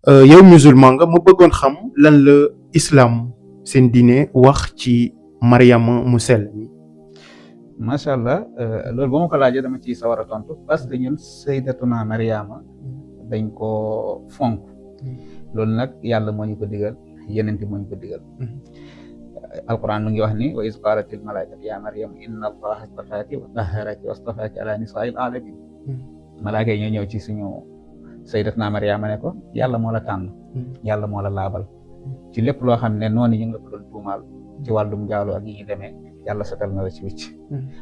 yow musulman nga ma bëggoon xam lan la islam seen diine wax ci Mariama mu sell mi. macha allah loolu ba ma ko laajee dama ciy sawar a tontu parce que ñun sayyidatuna Mariama dañ ko fonk loolu nag yàlla moo ñu ko digal yeneen moo ñu ko digal. alquran mu ngi wax ni wa iz qaalatil malaikatu ya Mariam inna allaha astafaaki wa tahharaki wa astafaaki ala nisaa'il alamin. malaaka yi ñoo ñëw ci suñu sayyidatuna Mariama ne ko yàlla moo la tànn. yàlla moo la laabal. ci lépp loo xam ne noonu ñu ngi la ko doon tuumaal ci wàllum jaaloo ak yi ñu demee yàlla setal na la ci wicc.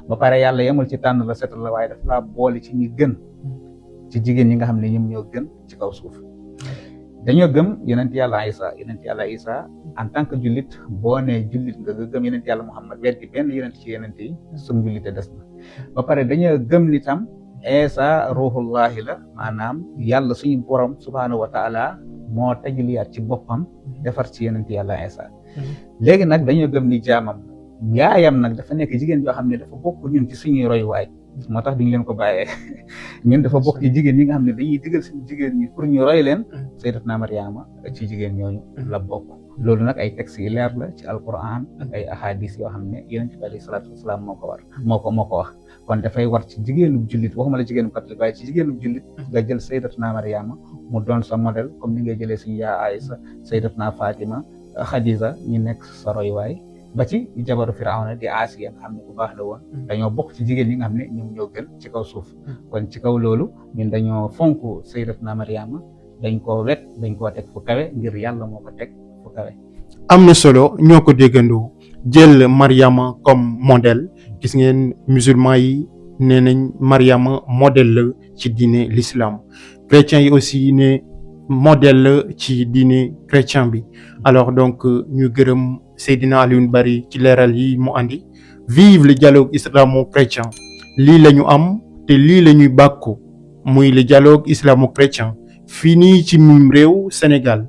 ba pare yàlla yemul ci tànn la setal la waaye daf laa boole ci ñi gën ci jigéen ñi nga xam ne ñoom ñoo gën ci kaw suuf. dañoo gëm yonent yàlla Isa en tant que jullit boo nee jullit nga gëm yonent yàlla Muhammad weddi benn yonent ci yonent yi suñu jullite des na. ba pare dañoo gëm ni tam Isa ruhullahi la maanaam yàlla suñu borom subhaanahu wa taala moo tajliyaat ci boppam defar ci yonent yàlla Isa. léegi nag dañoo gëm ni jaamam yaayam nag dafa nekk jigéen joo xam ne dafa bokk ñun ci suñuy royuwaay moo tax duñ leen ko bàyyee ñun dafa bokk ci jigéen ñi nga xam ne dañuy digal suñu jigéen ñi pour ñu roy leen sayyidatuna Mariama ci jigéen ñooñu la bokk. loolu nag ay textes yi leer la ci alquran ak ay ahadis yoo xam ne yonent bi alayhi salaatu wasalaam moo ko wax kon dafay war ci jigéenu jullit waxuma la jigéenu catholique waaye ci jigéenu jullit nga jël sayyidatuna Mariama mu doon sa modèle comme ni ngay jëlee suñu yaa Aïsa sayyidatuna Fatima Khadija ñu nekk sa royuwaay ba ci jabaru Firawna di Asiya nga xam ne bu baax la woon dañoo bokk ci jigéen ñi nga xam ne ñoom ñoo gën ci kaw suuf. kon ci kaw loolu ñun dañoo fonk sayyidatuna Mariama dañ koo teg fu kawe ngir yàlla moo ko teg fu kawe. am na solo ñoo ko déggandoo jël Mariama comme modèle gis ngeen musulman yi nee nañ Mariama modèle la ci diine l'islam chrétiens yi aussi ne modèle la ci diine chrétien bi. alors donc ñu gërëm Seydina Alioune Bari ci leeral yi mu andi. vive le dialogue islamo-chrétien lii la ñu am te lii la ñuy bàkku muy le dialogue islamo-chrétien fii nii ci mim réew Sénégal.